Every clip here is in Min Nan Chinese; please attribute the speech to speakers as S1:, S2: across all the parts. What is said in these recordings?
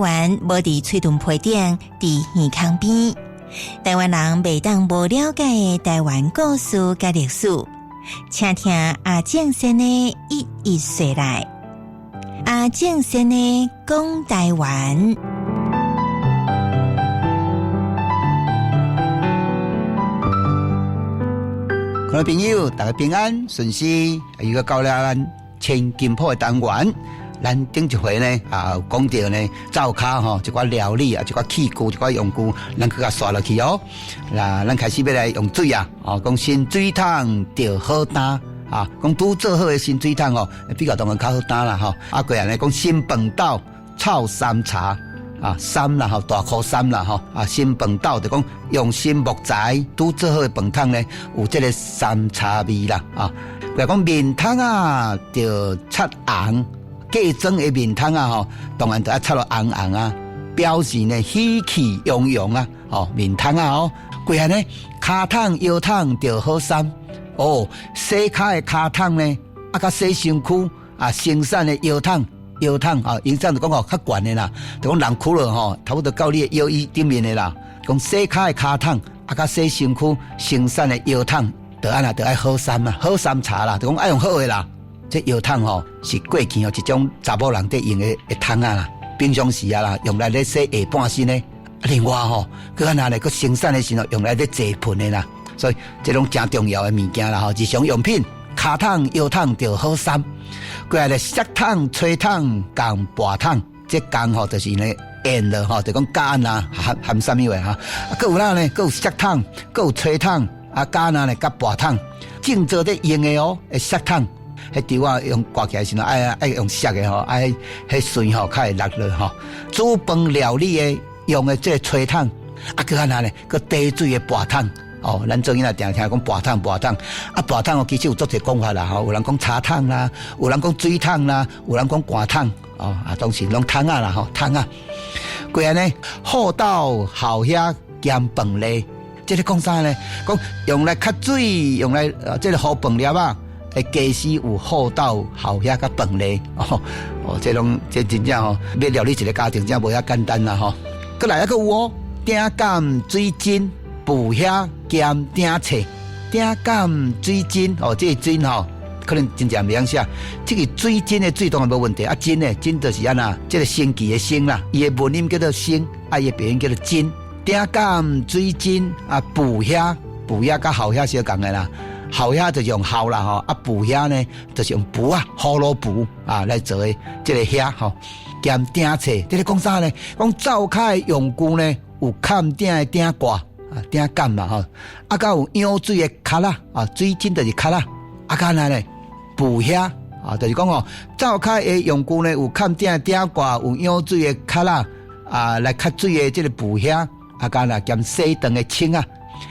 S1: 灣無佇喙唇皮頂，佇耳孔邊。台灣人袂當無了解的台灣故事佮歷史，請聽阿正先的一一說來。阿正先的講台灣。
S2: 各位朋友，大家平安順遂，又到了咱千金鋪的單元。咱頂一回呢，啊，講著呢，灶跤吼，一寡料理啊，一寡器具，一寡用具，咱閣共刷落去哦。那咱開始欲來用水啊，哦，講新水桶著好擔啊，講拄做好的新水桶哦，比較當然較好擔啦吼。啊，過來呢，講新飯斗炒參茶啊，參啦吼，大箍參啦吼，啊，新飯斗就講用新木材拄做好的飯桶呢，有這個參茶味啦啊。過來講面桶啊，著擦紅。嫁妝的面桶啊，吼，當然就愛擦落紅紅啊，表示呢喜氣洋洋啊，吼，面桶啊，吼，過來呢，跤桶腰桶著好衫，哦，洗跤的跤桶呢，啊，佮洗身軀啊，生產的腰桶腰桶啊，腰桶就講哦較懸的啦，就講人跍落吼，差不多到你的腰衣頂面的啦，講洗跤的跤桶啊，佮洗身軀生產的腰桶，就按呢，就愛好衫啊，好衫茶啦，就講愛用好的啦。這藥桶吼是過去吼一種查某人佇用的的桶仔啦，平常時啊啦，用來咧洗下半身的。另外吼，閣按呢咧，閣生產的時候用來咧坐盆的啦。所以這攏誠重要的物件啦吼，日常用品，跤桶、腰桶著好衫。過來咧，摔桶、炊桶、仝盤桶，這仝吼就是呢鹽了吼，就講加按啦含含啥物話哈？啊，閣有哪呢？閣有摔桶，閣有炊桶，啊加哪呢？佮盤桶，正做咧用的哦，會摔桶。彼櫥仔用掛起來時陣，愛愛用摔的吼，愛彼穗吼較會落落吼。煮飯料理的用的這個炊桶，啊，閣按呢咧，閣提水的盤桶。哦，咱做囡仔定聽講盤桶盤桶，啊盤桶哦，其實有足濟講法啦吼，有人講茶桶啦，有人講水桶啦，有人講罐桶，哦啊，當時攏桶仔啦吼，桶仔。過來呢，厚道好兄兼飯粒，這個講啥呢？講用來較水，用來這個糊飯粒仔。欸，家私有厚道、好兄佮飯粒哦哦，這攏這真正吼，欲料理一個家庭，真無遐簡單啦吼。閣來猶閣有哦，鼎鑑水晶布遐兼鼎冊，鼎鑑水晶哦，這個水吼，可能真正袂曉寫。這個水晶的水當然無問題，啊晶呢，晶就是按怎，這個升旗的升啦，伊的文音叫做升，啊伊的白音叫做金。鼎鑑水晶啊，布遐布遐佮鱟遐相仝的啦。鱟遐就是用鱟啦吼，啊捕虾呢就是用捕啊，葫蘆捕啊來做的這個蝦吼，兼鼎冊，這個講啥呢？講灶跤的用具呢，有崁鼎的鼎蓋啊，鼎蓋嘛吼，啊，佮有舀水的殼仔啊，水井就是殼仔，啊，佮按呢捕蝦啊，就是講吼，灶跤的用具呢，有崁鼎的鼎蓋，有舀水的殼仔啊，來較水的這個捕蝦，啊，佮按兼洗頓的銃仔。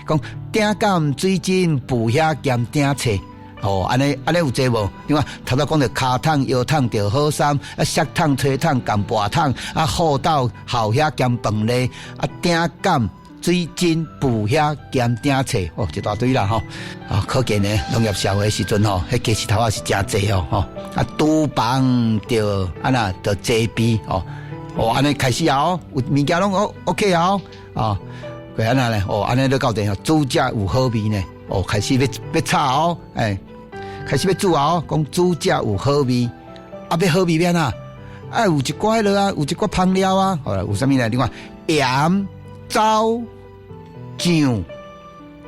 S2: 講鼎鑑水井布遐兼鼎冊，哦，按呢按呢有濟無？你看頭拄講著跤桶、腰桶著好衫，啊，摔桶、炊桶、共盤桶，啊，厚道鱟遐兼飯粒，啊，鼎鑑水井布遐兼鼎冊，哦，一大堆啦吼。啊，可見呢，農業社會的時陣吼，彼家私頭仔是誠濟哦，吼。啊，廚房著按怎著齊備哦，哦，按呢開始啊哦，有物件攏 O OK 啊哦，啊。會按怎呢？哦，按呢就到底哦，煮食有好味呢。哦，開始欲欲炒哦，欸，開始欲煮啊哦，講煮食有好味，啊，欲好味欲按怎？愛有一寡彼落啊，有一寡香料啊，哦，有啥物呢？你看鹽、糟、醬、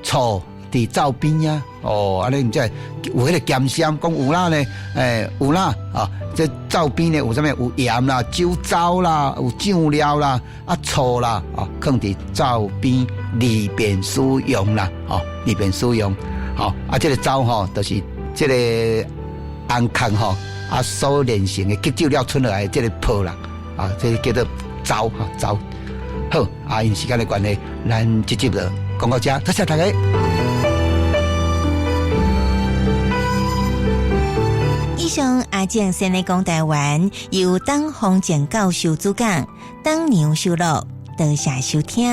S2: 醋。佇灶邊啊，哦，按呢毋才有彼個鹹酸，講有哪呢？欸，有哪啊？這灶邊呢有啥物？有鹽啦、酒糟啦、有醬料啦、啊醋啦，啊，囥佇灶邊利便使用啦，哦，利便使用，吼，啊，這個糟吼，就是這個紅殼吼，啊所煉成的結酒了出來的這個泡啦，啊，這個叫做糟哈糟。好，啊，因時間的關係，咱這集就講到這，多謝大家。
S1: 以上阿正先的講台灣，由董宏正教授主講，董娘收錄，多謝收聽。